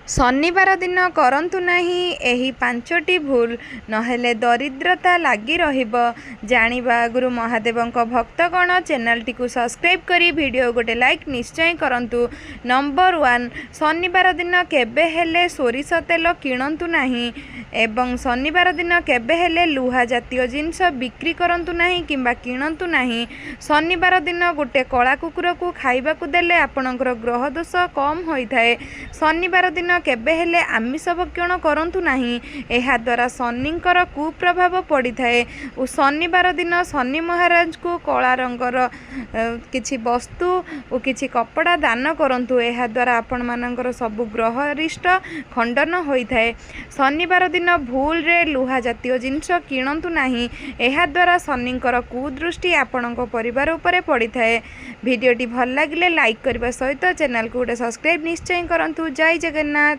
ଶନିବାର ଦିନ କରନ୍ତୁ ନାହିଁ ଏହି ପାଞ୍ଚଟି ଭୁଲ, ନହେଲେ ଦରିଦ୍ରତା ଲାଗି ରହିବ। ଜାଣିବା ଆଗରୁ ମହାଦେବଙ୍କ ଭକ୍ତଗଣ ଚ୍ୟାନେଲଟିକୁ ସବସ୍କ୍ରାଇବ୍ କରି ଭିଡ଼ିଓ ଗୋଟେ ଲାଇକ୍ ନିଶ୍ଚୟ କରନ୍ତୁ। ନମ୍ବର 1, ଶନିବାର ଦିନ କେବେ ହେଲେ ସୋରିଷ ତେଲ କିଣନ୍ତୁ ନାହିଁ ଏବଂ ଶନିବାର ଦିନ କେବେ ହେଲେ ଲୁହା ଜାତୀୟ ଜିନିଷ ବିକ୍ରି କରନ୍ତୁ ନାହିଁ କିମ୍ବା କିଣନ୍ତୁ ନାହିଁ। ଶନିବାର ଦିନ ଗୋଟେ କଳା କୁକୁରକୁ ଖାଇବାକୁ ଦେଲେ ଆପଣଙ୍କର ଗ୍ରହ ଦୋଷ କମ୍ ହୋଇଥାଏ। ଶନିବାର ଦିନ କେବେ ହେଲେ ଆମିଷ ଭକ୍ଷଣ କରନ୍ତୁ ନାହିଁ, ଏହାଦ୍ୱାରା ଶନିଙ୍କର କୁପ୍ରଭାବ ପଡ଼ିଥାଏ। ଓ ଶନିବାର ଦିନ ଶନି ମହାରାଜଙ୍କୁ କଳା ରଙ୍ଗର କିଛି ବସ୍ତୁ ଓ କିଛି କପଡ଼ା ଦାନ କରନ୍ତୁ, ଏହାଦ୍ୱାରା ଆପଣମାନଙ୍କର ସବୁ ଗ୍ରହ ରିଷ୍ଟ ଖଣ୍ଡନ ହୋଇଥାଏ। ଶନିବାର ଦିନ ଭୁଲରେ ଲୁହା ଜାତୀୟ ଜିନିଷ କିଣନ୍ତୁ ନାହିଁ, ଏହାଦ୍ୱାରା ଶନିଙ୍କର କୁଦୃଷ୍ଟି ଆପଣଙ୍କ ପରିବାର ଉପରେ ପଡ଼ିଥାଏ। ଭିଡ଼ିଓଟି ଭଲ ଲାଗିଲେ ଲାଇକ୍ କରିବା ସହିତ ଚ୍ୟାନେଲକୁ ଗୋଟେ ସବସ୍କ୍ରାଇବ୍ ନିଶ୍ଚୟ କରନ୍ତୁ। ଜୟ ଜଗନ୍ନାଥ।